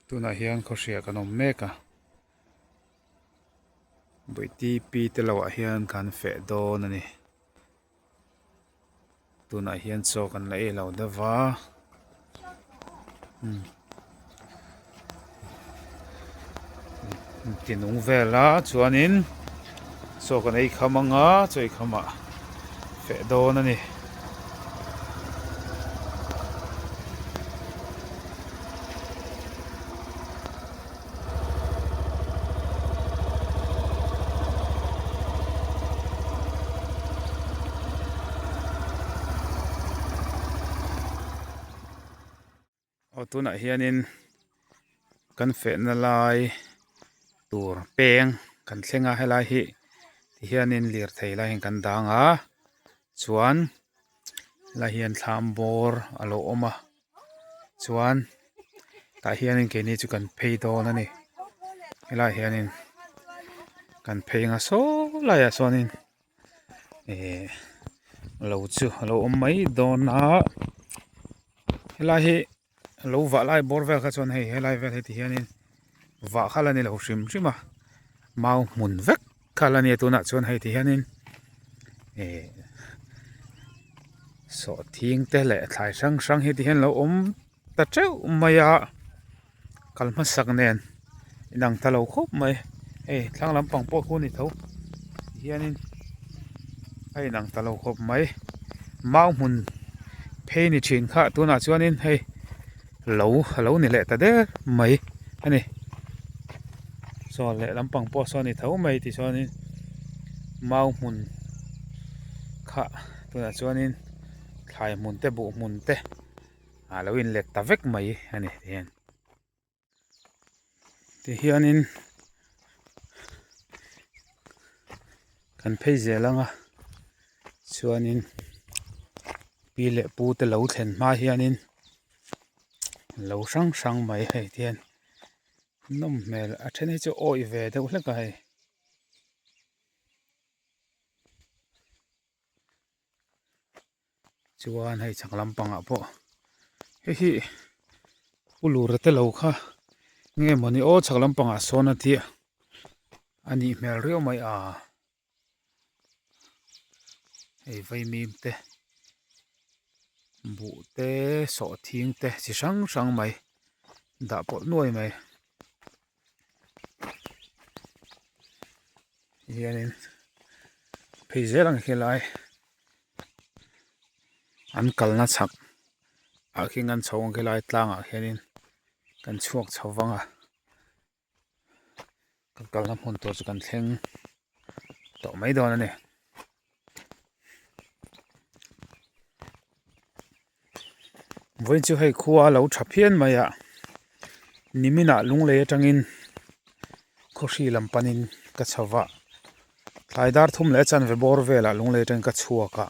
Tunah hian khawhriah kan awm mek a Bawihti pi te lo ah hian kan feh dawn a ni tunah hian chaw kan la ei lo deuh va umm ti nung vel a chuanin chaw kan ei kham anga chaw ei kham ah feh dawn a ni. Aw tunah hianin kan fehna lai tur peng kan thleng a helai hi tihianin lirthei lai hian kan dang a chuan helai hian thlam bawr a lo awm a chuan tah hianin keini chu kan phei dawn a ni helaiah hianin kan phei anga saw laiah sawnin Ehh lo chu a lo awm mai dawn a helai hi lo vah lai bawr vel kha chuan hei helai vel hi ti hianin vah kha la ni lo hrim hrim a mau hmun vek kha la nia tunah chuan hei ti hianin ehh sawhthing te leh thlai hrang hrang hi ti hian a lo awm. Ta teuh mai a kal hmasak nen inang ta lo khawp mai hei thlang lampang pawh khu ni tho hianin a inang ta lo khawp mai mau hmun phei ni thin kha tunah chuanin hei lo a lo ni leh ta der mai a ni saw leh lampang pawh saw a ni tho mai tichuanin mau hmun kha tunah chuanin thlai hmun te buh hmun te. a lo in let ta vek mai a ni tihian tihianin kan phei zel ang a chuanin pi leh pu te lo thlen hma hianin lo hrang hrang mai hei tihian nawm hmel a then hi chu awih ve deuh hlek a hei. Chuan hei chhak lampangah pawh hei hi pu lura te lo kha nge mawni aw chhak lampangah sawn a tih a nih hmel riau mai a hei vaimim te buh te sawhthing te chi hrang hrang mai dah pawlh nuai mai. Hianin phei zel ang helai an kalna chhak ah khian kan chho ang helai tlangah khianin kan chhuak chho vang a kan kalna hmun tur chu kan thleng tawh mai dawn a ni. Vawiin chu hei khua a lo tha phian mai a niminah lunglei atangin khawhri lam panin ka chho va tlai dar thum leh chanve bawr velah lunglei atangin ka chhuak a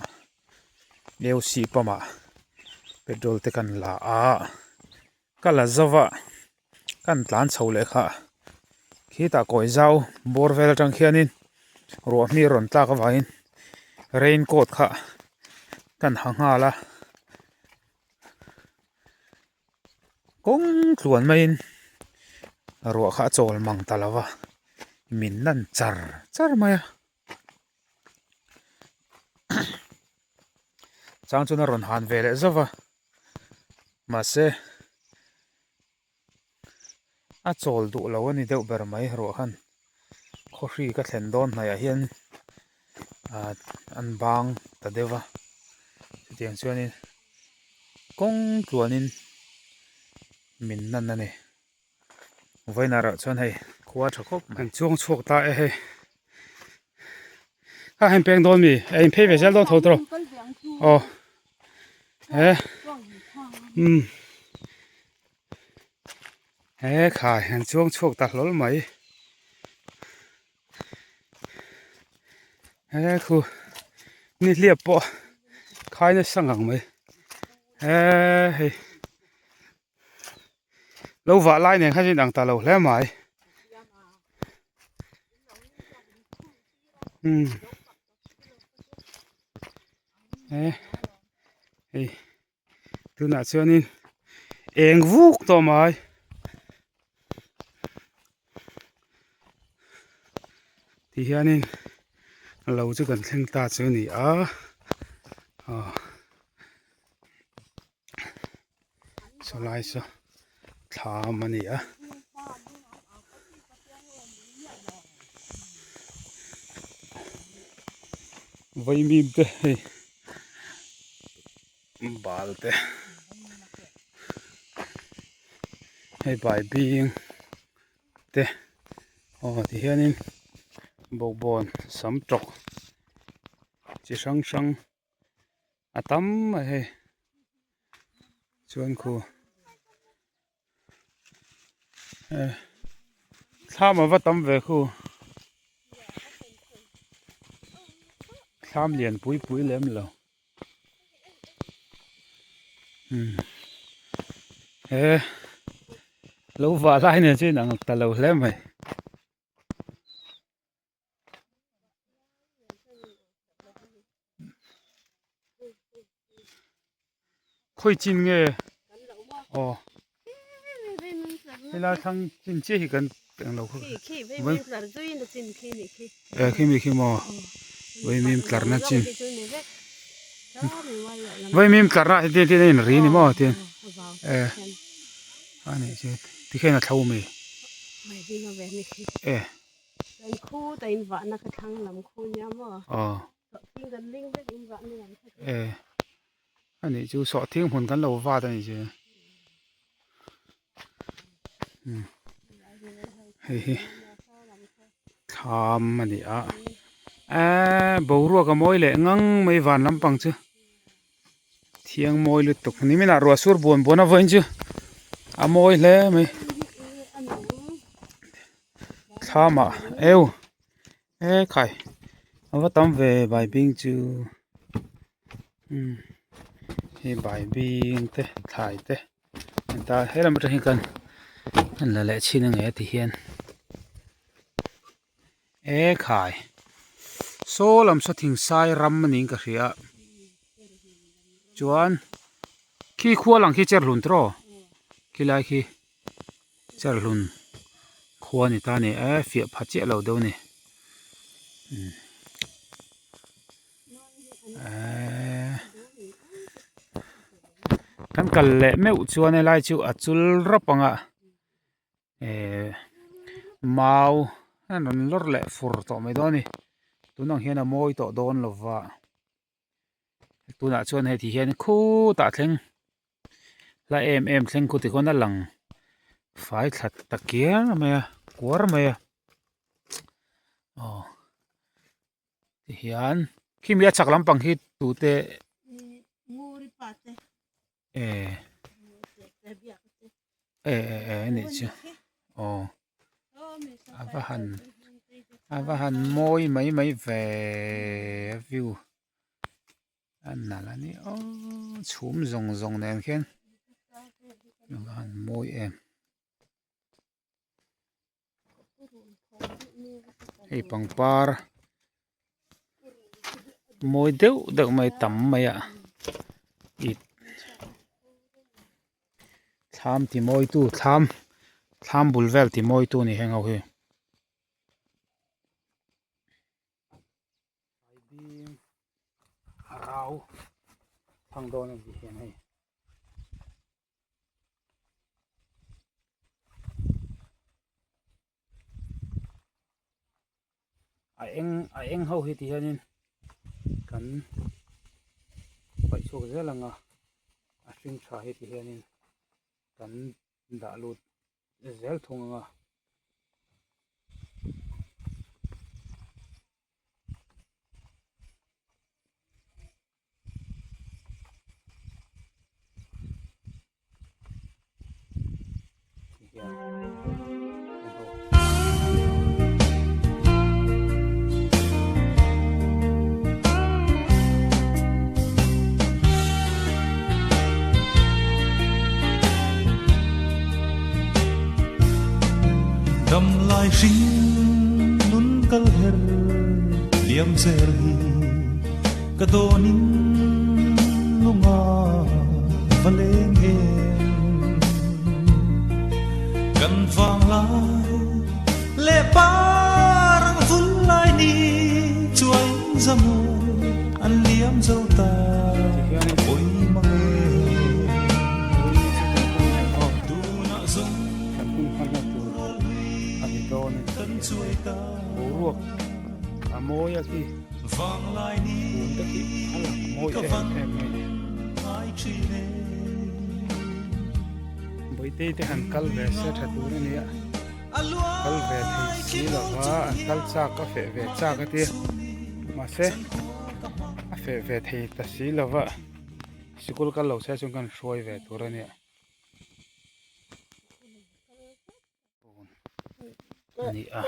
leu sih pamah petrol te kan la a. Ka la zo va, kan tlan chho leh kha khitah kawi zau bawr vel atang khianin ruah hmi rawn tlak avangin rain coat kha kan ha nghal a, kawng tluan maiin ruah kha a chawl mang ta lo va, min lan char char mai a. Chang chuan a rawn han ve leh zauh va mahse a chawl duh lo a ni deuh ber mai ruah khan khawhri ka thlen dawn hnaihah hian ah an bang ta deuh va chutiang chuanin kawng tluanin min nan a ni. Vawiinah erawh chuan hei khua tha khawp mai. Kan chuang chhuak ta e hei. Kha heng peng dawn mi? E in phei ve zel dawn tho tawh. Aw. He. Um. He khai an chuang chhuak ta hlawl mai. He khu ni hliap pawh khai nasa ngang mai. He hei. Lo vah lai nen khan chu inang ta lo hle mai umm he hei tunah chuanin eng vuk tawh mai. Ti hianin lo chu kan thleng ta chu a ni a aw saw lai saw thlam a ni a. Vaimim te hei bal te hei bai bing te aw ti hianin bawkbawn sam tawk chi hrang hrang a tam mai hei chuan khu eh thlam a va tam ve khu thlam lian pui pui lem lo. Umm he lo vah lai nen chuan inang ta lo hle mai. Khawi chin nge aw helai thlang chin chiah hi kan englo kha eh khimi khi maw vaimim tlarna chin vaimim tlarna ah hian tin a inri a ni maw tin eh a nih chu tikhian a thlo mai eh. Aw eh a nih chu sawhthing hmun kan lo vat a nih chu umm hei hi thlam a ni a eee boruak a mawi leh ngang mai van lampang chu thiang mawi lutuk nimin ah ruah sur buan buan a vawiin chu a mawi hle mai thlam ah eu. He khai a va tam ve bai bing chu umm hei bai bing te thlai te heta helam atang hian kan la leh chhin ang e ti hian e khai saw lam saw thing sai ram a niin ka hria chuan khi khua lang khi cherhlun tiraw khilai khi. Cherhlun khua ni ta a ni e fiah pha chiah lo deuh a ni eee kan kal leh meuh chuan helai chu a chul rawp ang a ehh mau a rawn lawr leh fur tawh mai dawn a ni tunang hian a mawi tawh dawn lo va. Tunah chuan hei ti hian khutah thleng hla em em thleng khu tikhawn a lang fai thla ta kiar mai a kuar mai a aw tihian khimi a chak lampang hi tute eh eh eh a nih chu aw. A va han a va han mawi mai mai ve a view a nalh a ni aw chhum zawng zawng nen khian a va han mawi em hei pangpar mawi deuh deuh mai tam mai a ih Thlam ti mawitu thlam thlam bul vel ti mawitu a ni heng ho hi. A rau thang dawn a ni hian hei. A eng a eng ho hi ti hianin kan paih chhuak zel ang a a hring tha hi ti hianin kan dah lut zel thung ang a. Dam lai hring nun kal her liam zel hi ka dawnin lunga va leng em kan vang lai leh par ang vul lai ni. Zamawi an liam zo ta pawi mang e. Tunah zawng rual hlui kan chuai ta. Vanglai ni ka van ngai thin e. Bawihte te han kal ve se tha tur a nia. Kal ve thei si lo va an kal chak a feh ve chak a tia mahse a feh ve thei ta si lo va sikul kal lo se chuan kan hruai ve tur a nia. A ni a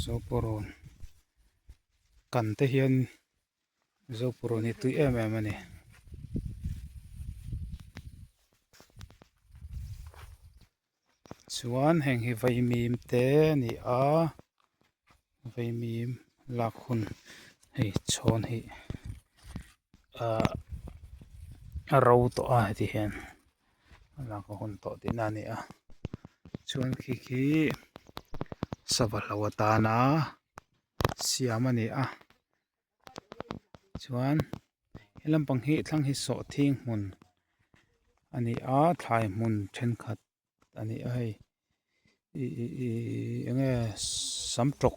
Zoparawn kan te hian Zoparawn hi tui em em a ni. Chuan heng hi vaimim te a ni a vaimim lak hun hei chhawn hi ahh a ro tawh a heti hian a lak a hun tawh tihna a ni a chuan khi khi sava hlo atana siam a ni a chuan he lampang hi thlang hi sawhthing hmun a ni a thlai hmun thenkhat a ni a hei ih ih ih eng nge sam tawk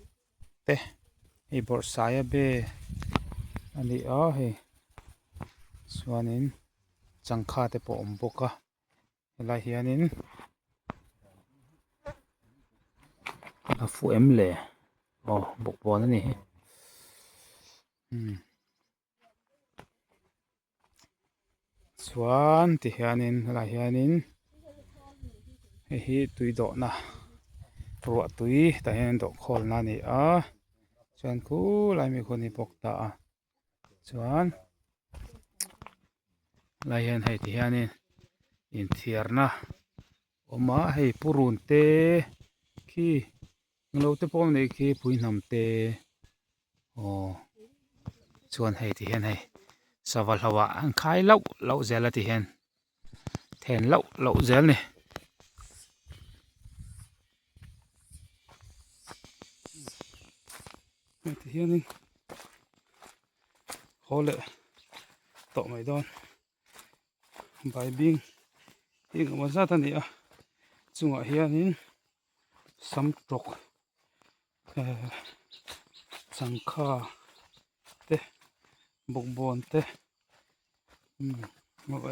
te hei bawrhsaia be a ni a hei chuanin changkha te pawh a awm bawk a. Helai hianin a fuh em le aw bawkbawn a ni umm chuan ti hianin helai hianin hei hi tui dawhna ruah tui tah hian dawh khawlna a ni a chuan khulai mi khu a ni bawk ta a. Chuan lai hian hei ti hianin inthiarna awm a hei purun te khi englo te pawh nei khi pui hnam te aw chuan hei ti hian hei sava hlo ah an khai lauh lauh zel a ti hian then lauh lauh zel a ni. Hei ti hianin haw leh tawh mai dawn baibing hi engemaw zat a ni a chungah hianin sam tawk eh changkha te bawkbawn te umm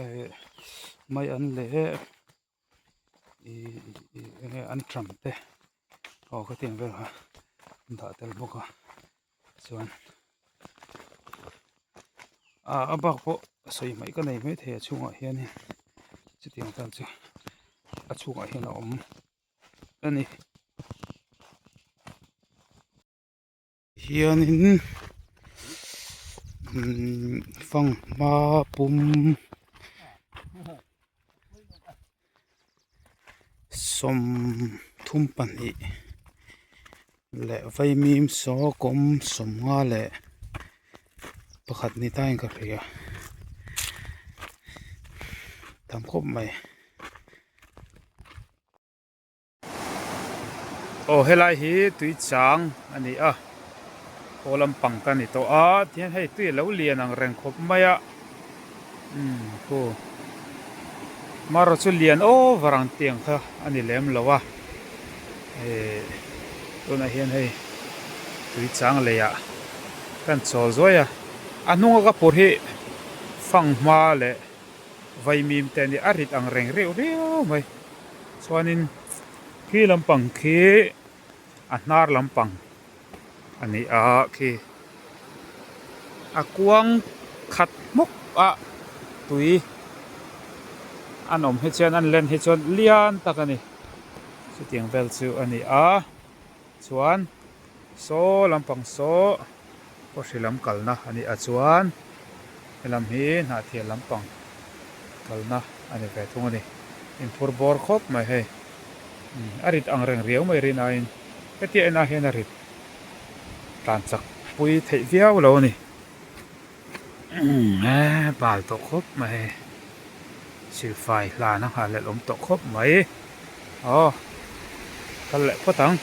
eh mai an leh. Ih ih enge an tram te aw khatiang vel kha an dah tel bawk a chuan ah a bak pawh sawi hmaih ka nei maithei a chhungah hianin chutiang tan chu a chhungah hian a awm a ni. Hianin umm fanghma pum 32 leh vaimim saw kawm 51 ni tain ka hria tam khawp mai. Aw helai hi tui chang a ni a aw lampang ka ni tawh a tihian hei tui a lo lian ang reng khawp mai a umm khu marawh chu lian over ang tiang kha a ni lem lo a ihh tunah hian hei tui chang leiah kan chawl zuai a a hnunga ka phur hi fanghma leh vaimim te a ni a rit ang reng reuh riau mai. Chuanin khi lampang khi a hnar lampang a ni a khi a kuang khat hmawk a tui an awm hi chuan an len hi chuan lian tak a ni chutiang vel chu a ni a chuan saw lampang saw kawhri lam kalna a ni a chuan helam hi hnahthial lampang kalna a ni ve thung a ni inphur bawr khawp mai hei a rit ang reng riau mai rin aiin hetia enah hian a rit tlan chak pui theih viau lo a ni he bal tawh khawp mai hei silfai hlan a nghah leh awm tawh khawp mai aw kal leh phawt ang.